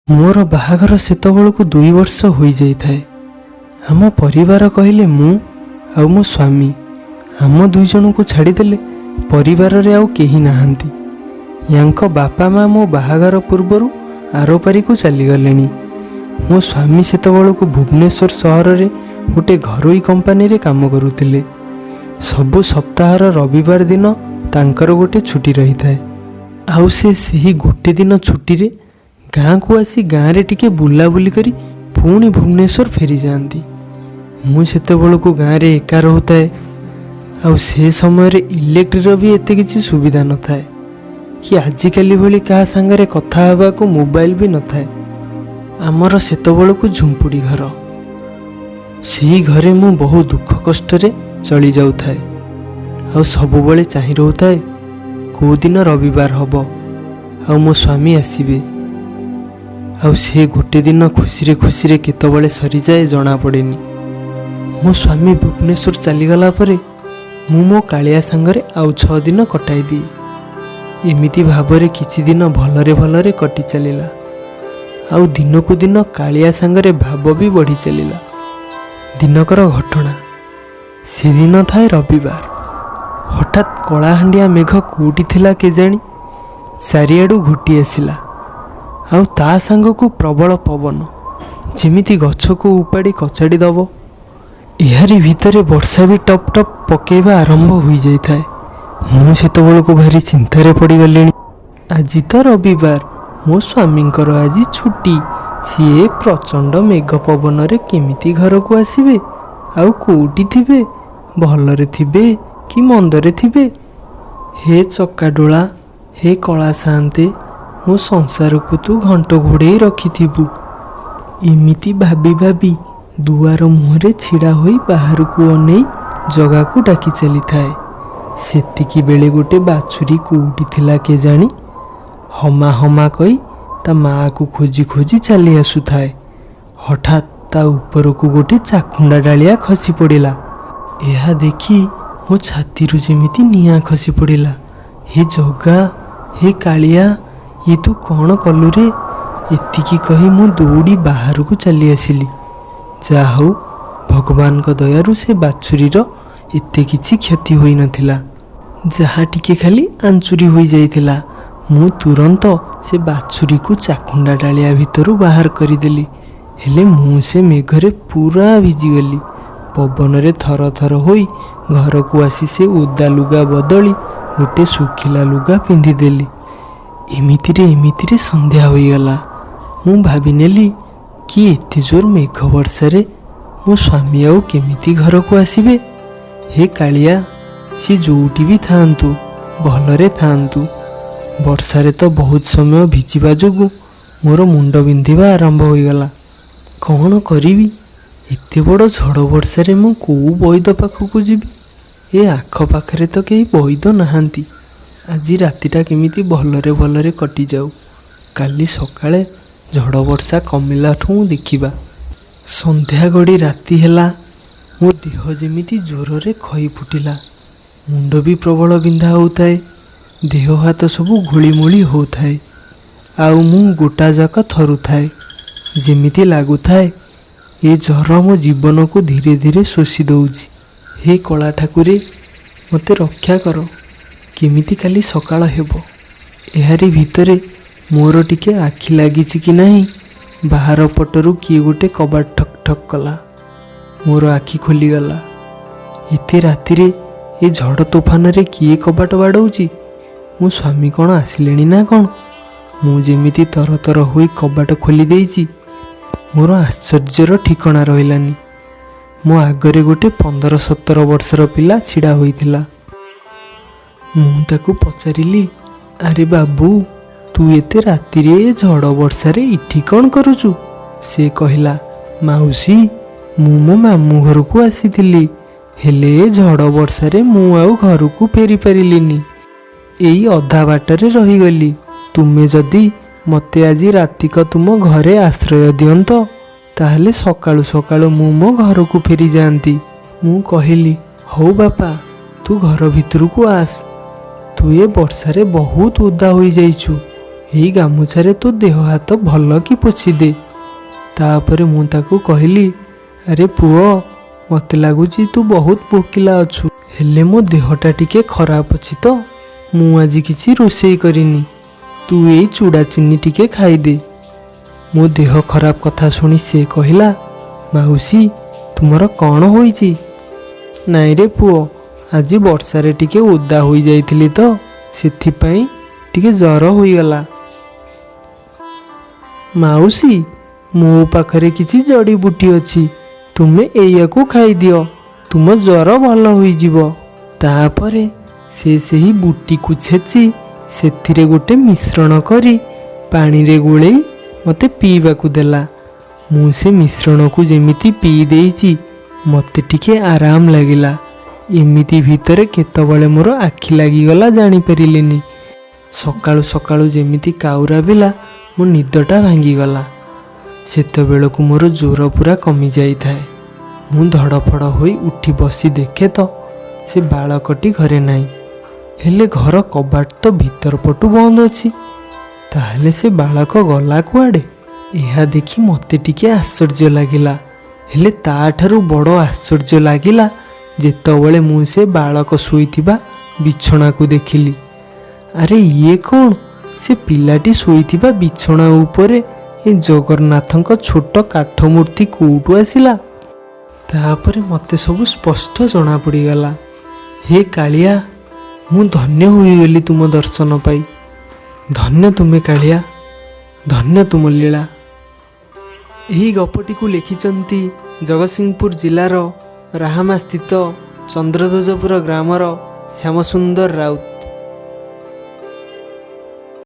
ମୋର ବାହାଘର ସେତେବେଳକୁ 2 ବର୍ଷ ହୋଇଯାଇଥାଏ। ଆମ ପରିବାର କହିଲେ ମୁଁ ଆଉ ମୋ ସ୍ୱାମୀ। ଆମ ଦୁଇ ଜଣଙ୍କୁ ଛାଡ଼ିଦେଲେ ପରିବାରରେ ଆଉ କେହି ନାହାନ୍ତି। ୟାଙ୍କ ବାପା ମା ମୋ ବାହାଘର ପୂର୍ବରୁ ଆରପାରିକୁ ଚାଲିଗଲେଣି। ମୋ ସ୍ୱାମୀ ସେତେବେଳକୁ ଭୁବନେଶ୍ୱର ସହରରେ ଗୋଟେ ଘରୋଇ କମ୍ପାନୀରେ କାମ କରୁଥିଲେ। ସବୁ ସପ୍ତାହର ରବିବାର ଦିନ ତାଙ୍କର ଗୋଟେ ଛୁଟି ରହିଥାଏ ଆଉ ସେ ସେହି ଗୋଟେ ଦିନ ଛୁଟିରେ ଗାଁକୁ ଆସି ଗାଁରେ ଟିକେ ବୁଲାବୁଲି କରି ପୁଣି ଭୁବନେଶ୍ୱର ଫେରିଯାଆନ୍ତି। ମୁଁ ସେତେବେଳକୁ ଗାଁରେ ଏକା ରହୁଥାଏ ଆଉ ସେ ସମୟରେ ଇଲେକ୍ଟ୍ରିର ବି ଏତେ କିଛି ସୁବିଧା ନଥାଏ କି ଆଜିକାଲି ଭଳି କାହା ସାଙ୍ଗରେ କଥା ହେବାକୁ ମୋବାଇଲ ବି ନଥାଏ। ଆମର ସେତେବେଳକୁ ଝୁମ୍ପୁଡ଼ି ଘର। ସେଇ ଘରେ ମୁଁ ବହୁ ଦୁଃଖ କଷ୍ଟରେ ଚଳି ଯାଉଥାଏ ଆଉ ସବୁବେଳେ ଚାହିଁ ରହୁଥାଏ, କେଉଁଦିନ ରବିବାର ହେବ ଆଉ ମୋ ସ୍ୱାମୀ ଆସିବେ। ଆଉ ସେ ଗୋଟେ ଦିନ ଖୁସିରେ ଖୁସିରେ କେତେବେଳେ ସରିଯାଏ ଜଣାପଡ଼େନି। ମୋ ସ୍ୱାମୀ ଭୁବନେଶ୍ୱର ଚାଲିଗଲା ପରେ ମୁଁ ମୋ କାଳିଆ ସାଙ୍ଗରେ ଆଉ 6 ଦିନ କଟାଇ ଦିଏ। ଏମିତି ଭାବରେ କିଛି ଦିନ ଭଲରେ ଭଲରେ କଟି ଚାଲିଲା ଆଉ ଦିନକୁ ଦିନ କାଳିଆ ସାଙ୍ଗରେ ଭାବ ବି ବଢ଼ି ଚାଲିଲା। ଦିନକର ଘଟଣା। ସେଦିନ ଥାଏ ରବିବାର। ହଠାତ୍ କଳାହାଣ୍ଡିଆ ମେଘ କୋଉଠି ଥିଲା କେଜାଣି, ଚାରିଆଡ଼ୁ ଘୋଟି ଆସିଲା ଆଉ ତା ସାଙ୍ଗକୁ ପ୍ରବଳ ପବନ, ଯେମିତି ଗଛକୁ ଉପାଡ଼ି କଚାଡ଼ି ଦବ। ଏହାରି ଭିତରେ ବର୍ଷା ବି ଟପ୍ ଟପ୍ ପକେଇବା ଆରମ୍ଭ ହୋଇଯାଇଥାଏ। ମୁଁ ସେତେବେଳକୁ ଭାରି ଚିନ୍ତାରେ ପଡ଼ିଗଲିଣି। ଆଜି ତ ରବିବାର, ମୋ ସ୍ୱାମୀଙ୍କର ଆଜି ଛୁଟି। ସିଏ ପ୍ରଚଣ୍ଡ ମେଘ ପବନରେ କେମିତି ଘରକୁ ଆସିବେ ଆଉ କୋଉଠି ଥିବେ? ଭଲରେ ଥିବେ କି ମନ୍ଦରେ ଥିବେ? ହେ ଚକାଡୋଳା, ହେ କଳା ସାଆନ୍ତେ, ମୋ ସଂସାରକୁ ତୁ ଘଣ୍ଟ ଘୋଡ଼େଇ ରଖିଥିବୁ। ଏମିତି ଭାବି ଭାବି ଦୁଆର ମୁହଁରେ ଛିଡ଼ା ହୋଇ ବାହାରକୁ ଅନେଇ ଜଗାକୁ ଡାକି ଚାଲିଥାଏ। ସେତିକି ବେଳେ ଗୋଟେ ବାଛୁରୀ କୋଉଠି ଥିଲା କେଜାଣି, ହମା ହମା କହି ତା ମାଆକୁ ଖୋଜି ଖୋଜି ଚାଲି ଆସୁଥାଏ। ହଠାତ୍ ତା ଉପରକୁ ଗୋଟେ ଚାଖୁଣ୍ଡା ଡାଳିଆ ଖସି ପଡ଼ିଲା। ଏହା ଦେଖି ମୋ ଛାତିରୁ ଯେମିତି ନିଆଁ ଖସି ପଡ଼ିଲା। ହେ ଜଗା, ହେ କାଳିଆ, ଇଏ ତୁ କ'ଣ କଲୁ ରେ? ଏତିକି କହି ମୁଁ ଦୌଡ଼ି ବାହାରକୁ ଚାଲି ଆସିଲି। ଯାହା ହଉ, ଭଗବାନଙ୍କ ଦୟାରୁ ସେ ବାଛୁରୀର ଏତେ କିଛି କ୍ଷତି ହୋଇନଥିଲା, ଯାହା ଟିକେ ଖାଲି ଆଞ୍ଚୁରି ହୋଇଯାଇଥିଲା। ମୁଁ ତୁରନ୍ତ ସେ ବାଛୁରୀକୁ ଚାଖୁଣ୍ଡା ଡାଳିଆ ଭିତରୁ ବାହାର କରିଦେଲି। ହେଲେ ମୁଁ ସେ ମେଘରେ ପୁରା ଭିଜିଗଲି। ପବନରେ ଥର ଥର ହୋଇ ଘରକୁ ଆସି ସେ ଓଦା ଲୁଗା ବଦଳି ଗୋଟେ ଶୁଖିଲା ଲୁଗା ପିନ୍ଧିଦେଲି। ଏମିତିରେ ଏମିତିରେ ସନ୍ଧ୍ୟା ହୋଇଗଲା। ମୁଁ ଭାବିନେଲି କି ଏତେ ଜୋର ମେଘ ବର୍ଷାରେ ମୋ ସ୍ୱାମୀ ଆଉ କେମିତି ଘରକୁ ଆସିବେ? ହେ କାଳିଆ, ସିଏ ଯୋଉଠି ବି ଥାଆନ୍ତୁ, ଭଲରେ ଥାଆନ୍ତୁ। ବର୍ଷାରେ ତ ବହୁତ ସମୟ ଭିଜିବା ଯୋଗୁଁ ମୋର ମୁଣ୍ଡ ବିନ୍ଧିବା ଆରମ୍ଭ ହୋଇଗଲା। କ'ଣ କରିବି? ଏତେ ବଡ଼ ଝଡ଼ ବର୍ଷାରେ ମୁଁ କୋଉ ବୈଦ ପାଖକୁ ଯିବି? ଏ ଆଖପାଖରେ ତ କେହି ବୈଦ ନାହାନ୍ତି। ଆଜି ରାତିଟା କେମିତି ଭଲରେ ଭଲରେ କଟିଯାଉ। କାଲି ସକାଳେ ଝଡ଼ ବର୍ଷା କମିଲାଠୁଁ ଦେଖିବା। ସନ୍ଧ୍ୟା ଗଡ଼ି ରାତି ହେଲା। ମୋ ଦେହ ଯେମିତି ଜ୍ୱରରେ ଖଇ ଫୁଟିଲା। ମୁଣ୍ଡ ବି ପ୍ରବଳ ବିନ୍ଧା ହେଉଥାଏ। ଦେହ ହାତ ସବୁ ଘୋଳିମୋଳି ହେଉଥାଏ ଆଉ ମୁଁ ଗୋଟା ଯାକ ଥରୁଥାଏ। ଯେମିତି ଲାଗୁଥାଏ, ଏ ଜ୍ୱର ମୋ ଜୀବନକୁ ଧୀରେ ଧୀରେ ଶୋଷି ଦେଉଛି। ହେ କଳା ଠାକୁରେ, ମୋତେ ରକ୍ଷା କର। କେମିତି କାଲି ସକାଳ ହେବ। ଏହାରି ଭିତରେ ମୋର ଟିକେ ଆଖି ଲାଗିଛି କି ନାହିଁ, ବାହାର ପଟରୁ କିଏ ଗୋଟେ କବାଟ ଠକ୍ ଠକ୍ କଲା। ମୋର ଆଖି ଖୋଲିଗଲା। ଏତେ ରାତିରେ ଏ ଝଡ଼ ତୋଫାନରେ କିଏ କବାଟ ବାଡ଼ଉଛି? ମୋ ସ୍ୱାମୀ କ'ଣ ଆସିଲେଣି ନା କ'ଣ? ମୁଁ ଯେମିତି ତରତର ହୋଇ କବାଟ ଖୋଲି ଦେଇଛି, ମୋର ଆଶ୍ଚର୍ଯ୍ୟର ଠିକଣା ରହିଲାନି। ମୋ ଆଗରେ ଗୋଟେ 15-17 ବର୍ଷର ପିଲା ଛିଡ଼ା ହୋଇଥିଲା। ମୁଁ ତାକୁ ପଚାରିଲି, ଆରେ ବାବୁ, ତୁ ଏତେ ରାତିରେ ଏ ଝଡ଼ ବର୍ଷାରେ ଏଠି କ'ଣ କରୁଛୁ? ସେ କହିଲା, ମାଉସୀ, ମୁଁ ମୋ ମାମୁଁ ଘରକୁ ଆସିଥିଲି। ହେଲେ ଏ ଝଡ଼ ବର୍ଷାରେ ମୁଁ ଆଉ ଘରକୁ ଫେରି ପାରିଲିନି, ଏଇ ଅଧା ବାଟରେ ରହିଗଲି। ତୁମେ ଯଦି ମୋତେ ଆଜି ରାତିକ ତୁମ ଘରେ ଆଶ୍ରୟ ଦିଅନ୍ତ, ତାହେଲେ ସକାଳୁ ସକାଳୁ ମୁଁ ମୋ ଘରକୁ ଫେରିଯାଆନ୍ତି। ମୁଁ କହିଲି, ହଉ ବାପା, ତୁ ଘର ଭିତରକୁ ଆସ। ତୁ ଏ ବର୍ଷାରେ ବହୁତ ଓଦା ହୋଇଯାଇଛୁ। ଏଇ ଗାମୁଛାରେ ତୋ ଦେହ ହାତ ଭଲ କି ପୋଛିଦେ। ତାପରେ ମୁଁ ତାକୁ କହିଲି, ଆରେ ପୁଅ, ମୋତେ ଲାଗୁଛି ତୁ ବହୁତ ଭୋକିଲା ଅଛୁ, ହେଲେ ମୋ ଦେହଟା ଟିକେ ଖରାପ ଅଛି ତ ମୁଁ ଆଜି କିଛି ରୋଷେଇ କରିନି, ତୁ ଏଇ ଚୁଡ଼ା ଚିନି ଟିକେ ଖାଇଦେ। ମୋ ଦେହ ଖରାପ କଥା ଶୁଣି ସେ କହିଲା, ମାଉସୀ, ତୁମର କ'ଣ ହୋଇଛି? ନାଇଁରେ ପୁଅ, ଆଜି ବର୍ଷାରେ ଟିକେ ଓଦା ହୋଇଯାଇଥିଲି ତ ସେଥିପାଇଁ ଟିକେ ଜ୍ୱର ହୋଇଗଲା। ମାଉସୀ, ମୋ ପାଖରେ କିଛି ଜଡ଼ିବୁଟି ଅଛି, ତୁମେ ଏଇଆକୁ ଖାଇଦିଅ, ତୁମ ଜ୍ୱର ଭଲ ହୋଇଯିବ। ତାପରେ ସେ ସେହି ବୁଟିକୁ ଛେଚି ସେଥିରେ ଗୋଟେ ମିଶ୍ରଣ କରି ପାଣିରେ ଗୋଳେଇ ମୋତେ ପିଇବାକୁ ଦେଲା। ମୁଁ ସେ ମିଶ୍ରଣକୁ ଯେମିତି ପିଇ ଦେଇଛି, ମୋତେ ଟିକେ ଆରାମ ଲାଗିଲା। ଏମିତି ଭିତରେ କେତେବେଳେ ମୋର ଆଖି ଲାଗିଗଲା ଜାଣିପାରିଲିନି। ସକାଳୁ ସକାଳୁ ଯେମିତି କାଉରା ବିଲା, ମୋ ନିଦଟା ଭାଙ୍ଗିଗଲା। ସେତେବେଳକୁ ମୋର ଜ୍ୱର ପୁରା କମିଯାଇଥାଏ। ମୁଁ ଧଡ଼ଫଡ଼ ହୋଇ ଉଠି ବସି ଦେଖେ ତ ସେ ବାଳକଟି ଘରେ ନାହିଁ, ହେଲେ ଘର କବାଟ ତ ଭିତର ପଟୁ ବନ୍ଦ ଅଛି। ତାହେଲେ ସେ ବାଳକ ଗଲା କୁଆଡ଼େ? ଏହା ଦେଖି ମୋତେ ଟିକେ ଆଶ୍ଚର୍ଯ୍ୟ ଲାଗିଲା। ହେଲେ ତାଠାରୁ ବଡ଼ ଆଶ୍ଚର୍ଯ୍ୟ ଲାଗିଲା ଯେତେବେଳେ ମୁଁ ସେ ବାଳକ ଶୋଇଥିବା ବିଛଣାକୁ ଦେଖିଲି। ଆରେ ଇଏ କ'ଣ? ସେ ପିଲାଟି ଶୋଇଥିବା ବିଛଣା ଉପରେ ଏ ଜଗନ୍ନାଥଙ୍କ ଛୋଟ କାଠ ମୂର୍ତ୍ତି କୋଉଠୁ ଆସିଲା? ତାପରେ ମୋତେ ସବୁ ସ୍ପଷ୍ଟ ଜଣାପଡ଼ିଗଲା। ହେ କାଳିଆ, ମୁଁ ଧନ୍ୟ ହୋଇଗଲି ତୁମ ଦର୍ଶନ ପାଇ। ଧନ୍ୟ ତୁମେ କାଳିଆ, ଧନ୍ୟ ତୁମ ଲୀଳା। ଏହି ଗପଟିକୁ ଲେଖିଛନ୍ତି ଜଗତସିଂହପୁର ଜିଲ୍ଲାର ରାହାମା ସ୍ଥିତ ଚନ୍ଦ୍ରଧ୍ୱଜପୁର ଗ୍ରାମର ଶ୍ୟାମସୁନ୍ଦର ରାଉତ।